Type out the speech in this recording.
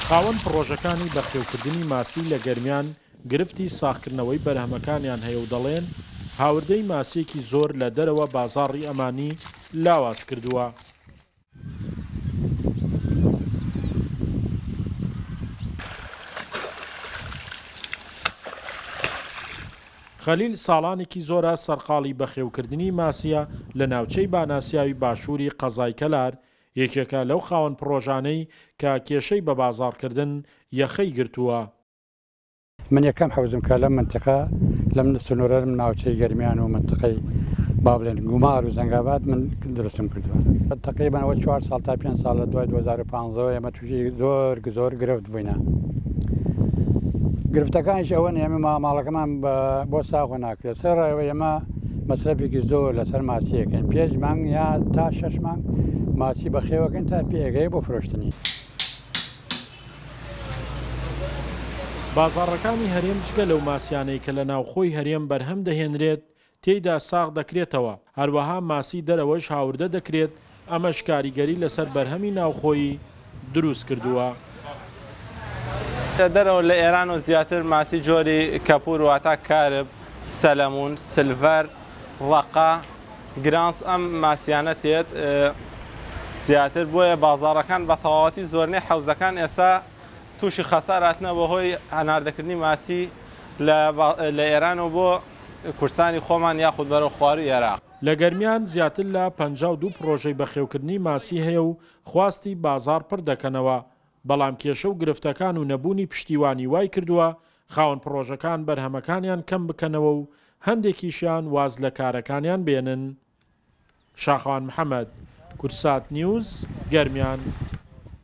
خاوەن پڕۆژەکانی بەخێوکردنی ماسی لە گەرمیان گرفتی ساغکردنەوەی بەرهەمەکانیان هەیە و دەڵێن، هاوردەی ماسییەکی زۆر لە دەرەوە بازاڕی ئەمانی لاواز کردووە. خەلیل ساڵانێکی زۆرە سەرقاڵی بەخێوکردنی ماسییە لە ناوچەی باناسیاوی باشووری قەزای کەلار، یەکێکە لەو خاوەن پڕۆژانەی کە کێشەی بەبازاڕکردن یەخەی گرتووە. من یەکەم حەوزم کە لەم مەنتیقە لەم سنوورە لەم ناوچەی گەرمیان و مەنتیقەی با بڵێن گومار و زەنگاباد من دروستم کردووە. تەقریبەن ئەوە چوار ساڵ تا پێنج ساڵ لە دوای 2015 ئێمە تووشی زۆر زۆر گرفت بووینە. گرفتەکانیش ئەوەن ئێمە ماڵەکەمان بۆ ساغ و ناکرێت سەرڕایەوە ئێمە مەسرەفێکی زۆر لەسەر ماسیەکەین پێنج مانگ یا تا شەش مانگ ماسی بەخێوەکەین تا پێگەی بۆ فرۆشتنی. بازاڕەکانی هەرێم جگە لەو ماسیانەی کە لە ناوخۆی هەرێم بەرهەم دەهێنرێت تێیدا ساغ دەکرێتەوە، هەروەها ماسی دەرەوەش هاوردە دەکرێت، ئەمەش کاریگەری لەسەر بەرهەمی ناوخۆیی دروست کردووە. لە دەرەوە لە ئێرانەوە زیاتر ماسی جۆری کەپوور واتا کارب، سەلەمون، سلڤەر، ڕەقە، گرانس ئەم ماسیانە تێت زیاتر بۆیە بازاڕەکان بە تەواوەتی زۆرنەی حەوزەکان ئێستا تووشی خەسار هاتنە بەهۆی هەناردەکردنی ماسی لە ئێرانەوە بۆ کوردستانی خۆمان یاخود بەرەو خوارووی عێراق. لە گەرمیان زیاتر لە 52 پڕۆژەی بەخێوکردنی ماسی هەیە و خواستی بازاڕ پڕ دەکەنەوە، بەڵام کێشە و گرفتەکان و نەبوونی پشتیوانی وای کردووە خاوەن پڕۆژەکان بەرهەمەکانیان کەم بکەنەوە و هەندێکیشیان واز لە کارەکانیان بێنن. شاخەوان محەمەد، کوردسات نیوز، گەرمیان.